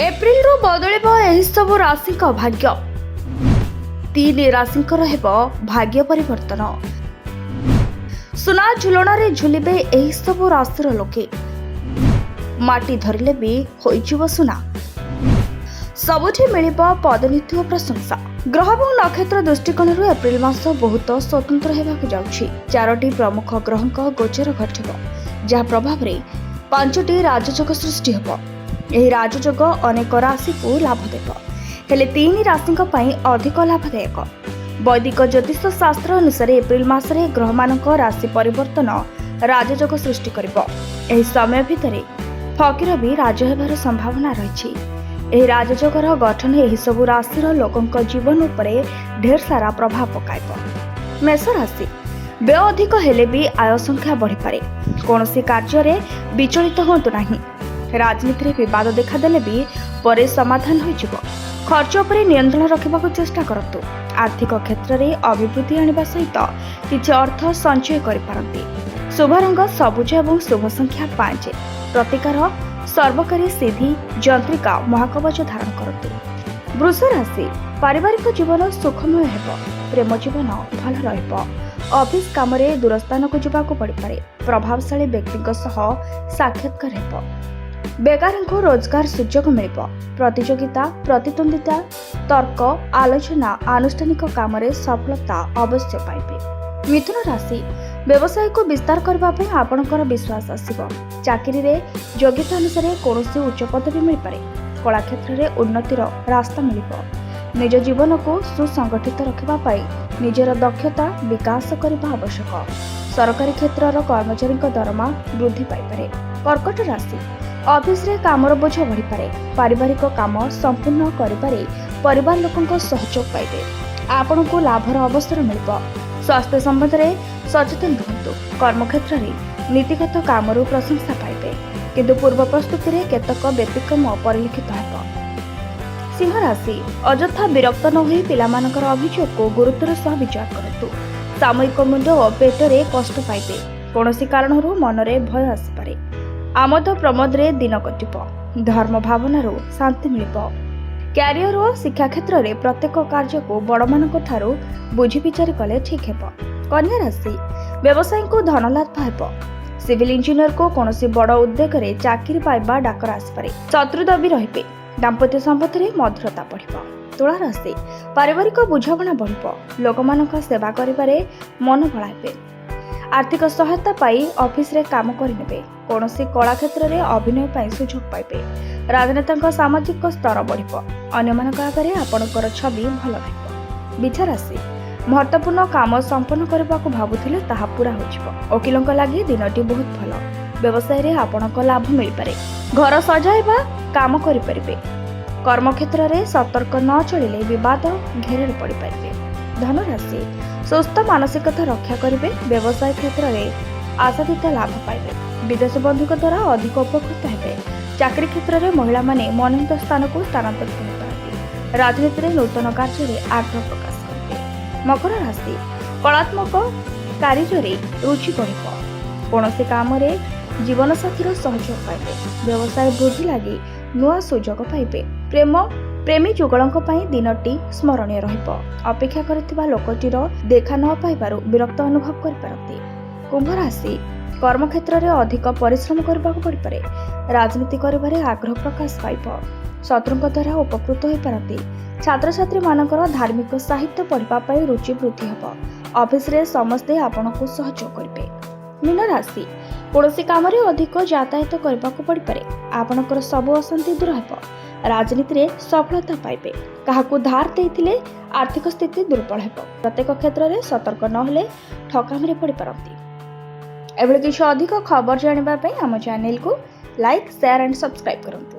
ଏପ୍ରିଲରୁ ବଦଳିବ ଏହିସବୁ ରାଶିଙ୍କ ଭାଗ୍ୟ। ତିନି ରାଶିଙ୍କର ହେବ ଭାଗ୍ୟ ପରିବର୍ତ୍ତନ। ସୁନା ଝୁଲଣାରେ ଝୁଲିବେ ଏହିସବୁ ରାଶିର ଲୋକେ। ମାଟି ଧରିଲେ ବି ହୋଇଯିବ ସୁନା। ସବୁଠି ମିଳିବ ପଦୋନ୍ନତି ଓ ପ୍ରଶଂସା। ଗ୍ରହ ଏବଂ ନକ୍ଷତ୍ର ଦୃଷ୍ଟିକୋଣରୁ ଏପ୍ରିଲ ମାସ ବହୁତ ସ୍ୱତନ୍ତ୍ର ହେବାକୁ ଯାଉଛି। ଚାରୋଟି ପ୍ରମୁଖ ଗ୍ରହଙ୍କ ଗୋଚର ଘଟିବ, ଯାହା ପ୍ରଭାବରେ ପାଞ୍ଚଟି ରାଜଯୋଗ ସୃଷ୍ଟି ହେବ। ଏହି ରାଜଯୋଗ ଅନେକ ରାଶିକୁ ଲାଭ ଦେବ, ହେଲେ ତିନି ରାଶିଙ୍କ ପାଇଁ ଅଧିକ ଲାଭଦାୟକ। ବୈଦିକ ଜ୍ୟୋତିଷ ଶାସ୍ତ୍ର ଅନୁସାରେ ଏପ୍ରିଲ ମାସରେ ଗ୍ରହମାନଙ୍କ ରାଶି ପରିବର୍ତ୍ତନ ରାଜଯୋଗ ସୃଷ୍ଟି କରିବ। ଏହି ସମୟ ଭିତରେ ଫକୀର ବି ରାଜ ହେବାର ସମ୍ଭାବନା ରହିଛି। ଏହି ରାଜଯୋଗର ଗଠନ ଏହିସବୁ ରାଶିର ଲୋକଙ୍କ ଜୀବନ ଉପରେ ଢେର ସାରା ପ୍ରଭାବ ପକାଇବ। ମେଷ ରାଶି, ବ୍ୟୟ ଅଧିକ ହେଲେ ବି ଆୟ ସଂଖ୍ୟା ବଢ଼ିପାରେ। କୌଣସି କାର୍ଯ୍ୟରେ ବିଚଳିତ ହୁଅନ୍ତୁ ନାହିଁ। ରାଜନୀତିରେ ବିବାଦ ଦେଖାଦେଲେ ବି ପରେ ସମାଧାନ ହୋଇଯିବ। ଖର୍ଚ୍ଚ ଉପରେ ନିୟନ୍ତ୍ରଣ ରଖିବାକୁ ଚେଷ୍ଟା କରନ୍ତୁ। ଆର୍ଥିକ କ୍ଷେତ୍ରରେ ଅଭିବୃଦ୍ଧି ଆଣିବା ସହିତ କିଛି ଅର୍ଥ ସଞ୍ଚୟ କରିପାରନ୍ତି। ଶୁଭ ରଙ୍ଗ ସବୁଜ ଏବଂ ଶୁଭ ସଂଖ୍ୟା 5। ପ୍ରତିକାର, ସର୍ବକାରୀ ସିଦ୍ଧି ଯନ୍ତ୍ରିକା ମହାକବଚ ଧାରଣ କରନ୍ତୁ। ବୃଷ ରାଶି, ପାରିବାରିକ ଜୀବନ ସୁଖମୟ ହେବ। ପ୍ରେମ ଜୀବନ ଭଲ ରହିବ। ଅଫିସ କାମରେ ଦୂରସ୍ଥାନକୁ ଯିବାକୁ ପଡ଼ିପାରେ। ପ୍ରଭାବଶାଳୀ ବ୍ୟକ୍ତିଙ୍କ ସହ ସାକ୍ଷାତକାର ହେବ। ବେକାରଙ୍କୁ ରୋଜଗାର ସୁଯୋଗ ମିଳିବ। ପ୍ରତିଯୋଗିତା, ପ୍ରତିଦ୍ୱନ୍ଦିତା, ତର୍କ, ଆଲୋଚନା, ଆନୁଷ୍ଠାନିକ କାମରେ ସଫଳତା ଅବଶ୍ୟ ପାଇବେ। ମିଥୁନ ରାଶି, ବ୍ୟବସାୟକୁ ବିସ୍ତାର କରିବା ପାଇଁ ଆପଣଙ୍କର ବିଶ୍ୱାସ ଆସିବ। ଚାକିରିରେ ଯୋଗ୍ୟତା ଅନୁସାରେ କୌଣସି ଉଚ୍ଚ ପଦବୀ ମିଳିପାରେ। କଳା କ୍ଷେତ୍ରରେ ଉନ୍ନତିର ରାସ୍ତା ମିଳିବ। ନିଜ ଜୀବନକୁ ସୁସଂଗଠିତ ରଖିବା ପାଇଁ ନିଜର ଦକ୍ଷତା ବିକାଶ କରିବା ଆବଶ୍ୟକ। ସରକାରୀ କ୍ଷେତ୍ରର କର୍ମଚାରୀଙ୍କ ଦରମା ବୃଦ୍ଧି ପାଇପାରେ। କର୍କଟ ରାଶି, ଅଫିସରେ କାମର ବୋଝ ବଢ଼ିପାରେ। ପାରିବାରିକ କାମ ସମ୍ପୂର୍ଣ୍ଣ କରିବାରେ ପରିବାର ଲୋକଙ୍କ ସହଯୋଗ ପାଇବେ। ଆପଣଙ୍କୁ ଲାଭର ଅବସର ମିଳିବ। ସ୍ୱାସ୍ଥ୍ୟ ସମ୍ବନ୍ଧରେ ସଚେତନ ରୁହନ୍ତୁ। କର୍ମକ୍ଷେତ୍ରରେ ନୀତିଗତ କାମରୁ ପ୍ରଶଂସା ପାଇବେ, କିନ୍ତୁ ପୂର୍ବ ପ୍ରସ୍ତୁତିରେ କେତେକ ବ୍ୟତିକ୍ରମ ପରିଲକ୍ଷିତ ହେବ। ସିଂହ ରାଶି, ଅଯଥା ବିରକ୍ତ ନ ହୋଇ ପିଲାମାନଙ୍କର ଅଭିଯୋଗକୁ ଗୁରୁତ୍ୱର ସହ ବିଚାର କରନ୍ତୁ। ସାମୟିକ ମୁଣ୍ଡ ଓ ପେଟରେ କଷ୍ଟ ପାଇବେ। କୌଣସି କାରଣରୁ ମନରେ ଭୟ ଆସିପାରେ। ଆମୋଦ ପ୍ରମୋଦରେ ଦିନ କଟିବ। ଧର୍ମ ଭାବନାରୁ ଶାନ୍ତି ମିଳିବ। କ୍ୟାରିୟର ଓ ଶିକ୍ଷା କ୍ଷେତ୍ରରେ ପ୍ରତ୍ୟେକ କାର୍ଯ୍ୟକୁ ବଡ଼ମାନଙ୍କ ଠାରୁ ବୁଝି ବିଚାରି କଲେ ଠିକ୍ ହେବ। କନ୍ୟା ରାଶି, ବ୍ୟବସାୟୀଙ୍କୁ ଧନ ଲାଭ ହେବ। ସିଭିଲ ଇଞ୍ଜିନିୟରକୁ କୌଣସି ବଡ଼ ଉଦ୍ୟୋଗରେ ଚାକିରି ପାଇବା ଡାକରା ଆସିପାରେ। ଶତ୍ରୁ ଦବି ରହିବେ। ଦାମ୍ପତ୍ୟ ସମ୍ପତ୍ତିରେ ମଧୁରତା ବଢ଼ିବ। ତୁଳା ରାଶି, ପାରିବାରିକ ବୁଝାମଣା ବଢ଼ିବ। ଲୋକମାନଙ୍କ ସେବା କରିବାରେ ମନ ବଳାଇବେ। ଆର୍ଥିକ ସହାୟତା ପାଇ ଅଫିସରେ କାମ କରିନେବେ। କୌଣସି କଳା କ୍ଷେତ୍ରରେ ଅଭିନୟ ପାଇଁ ସୁଯୋଗ ପାଇବେ। ରାଜନେତାଙ୍କ ସାମାଜିକ ସ୍ତର ବଢ଼ିବ। ଅନ୍ୟମାନଙ୍କ ଆଗରେ ଆପଣଙ୍କର ଛବି ଭଲ ରହିବ। ବିଛା ରାଶି, ମହତ୍ୱପୂର୍ଣ୍ଣ କାମ ସମ୍ପନ୍ନ କରିବାକୁ ଭାବୁଥିଲେ ତାହା ପୂରା ହୋଇଯିବ। ଓକିଲଙ୍କ ଲାଗି ଦିନଟି ବହୁତ ଭଲ। ବ୍ୟବସାୟରେ ଆପଣଙ୍କ ଲାଭ ମିଳିପାରେ। ଘର ସଜାଇବା କାମ କରିପାରିବେ। କର୍ମକ୍ଷେତ୍ରରେ ସତର୍କ ନ ଚଳିଲେ ବିବାଦ ଘେରରେ ପଡ଼ିପାରିବେ। ଧନୁରାଶି, ସୁସ୍ଥ ମାନସିକତା ରକ୍ଷା କରିବେ। ବ୍ୟବସାୟ କ୍ଷେତ୍ରରେ ଆଶାତୀତ ଲାଭ ପାଇବେ। ବିଦେଶ ବନ୍ଧୁଙ୍କ ଦ୍ୱାରା ଅଧିକ ଉପକୃତ ହେବେ। ଚାକିରି କ୍ଷେତ୍ରରେ ମହିଳାମାନେ ମନୋନୀତ ସ୍ଥାନକୁ ସ୍ଥାନାନ୍ତରିତ ହୋଇପାରନ୍ତି। ରାଜନୀତିରେ ନୂତନ କାର୍ଯ୍ୟରେ ଆଗ୍ରହ ପ୍ରକାଶ କରିବେ। ମକର ରାଶି, କଳାତ୍ମକ କାର୍ଯ୍ୟରେ ରୁଚି ବଢ଼ିବ। କୌଣସି କାମରେ ଜୀବନସାଥୀର ସହଯୋଗ ପାଇବେ। ବ୍ୟବସାୟ ବୃଦ୍ଧି ଲାଗି ନୂଆ ସୁଯୋଗ ପାଇବେ। ପ୍ରେମ ପ୍ରେମୀ ଯୁଗଳଙ୍କ ପାଇଁ ଦିନଟି ସ୍ମରଣୀୟ ରହିବ। ଅପେକ୍ଷା କରିଥିବା ଲୋକଟିର ଦେଖା ନ ପାଇବାରୁ ବିରକ୍ତ ଅନୁଭବ କରିପାରନ୍ତି। କୁମ୍ଭ ରାଶି, କର୍ମକ୍ଷେତ୍ରରେ ଅଧିକ ପରିଶ୍ରମ କରିବାକୁ ପଡ଼ିପାରେ। ରାଜନୀତି କରିବାରେ ଆଗ୍ରହ ପ୍ରକାଶ ପାଇବ। ଶତ୍ରୁଙ୍କ ଦ୍ୱାରା ଉପକୃତ ହୋଇପାରନ୍ତି। ଛାତ୍ରଛାତ୍ରୀମାନଙ୍କର ଧାର୍ମିକ ସାହିତ୍ୟ ପଢ଼ିବା ପାଇଁ ରୁଚି ବୃଦ୍ଧି ହେବ। ଅଫିସରେ ସମସ୍ତେ ଆପଣଙ୍କୁ ସହଯୋଗ କରିବେ। ମୀନ ରାଶି, କୌଣସି କାମରେ ଅଧିକ ଯାତାୟାତ କରିବାକୁ ପଡ଼ିପାରେ। ଆପଣଙ୍କର ସବୁ ଅଶାନ୍ତି ଦୂର ହେବ। ରାଜନୀତିରେ ସଫଳତା ପାଇବେ। କାହାକୁ ଧାର ଦେଇଥିଲେ ଆର୍ଥିକ ସ୍ଥିତି ଦୁର୍ବଳ ହେବ। ପ୍ରତ୍ୟେକ କ୍ଷେତ୍ରରେ ସତର୍କ ନହେଲେ ଠକାମିରେ ପଡ଼ିପାରନ୍ତି। ଏଭଳି କିଛି ଅଧିକ ଖବର ଜାଣିବା ପାଇଁ ଆମ ଚ୍ୟାନେଲକୁ ଲାଇକ୍, ସେୟାର ଆଣ୍ଡ ସବସ୍କ୍ରାଇବ୍ କରନ୍ତୁ।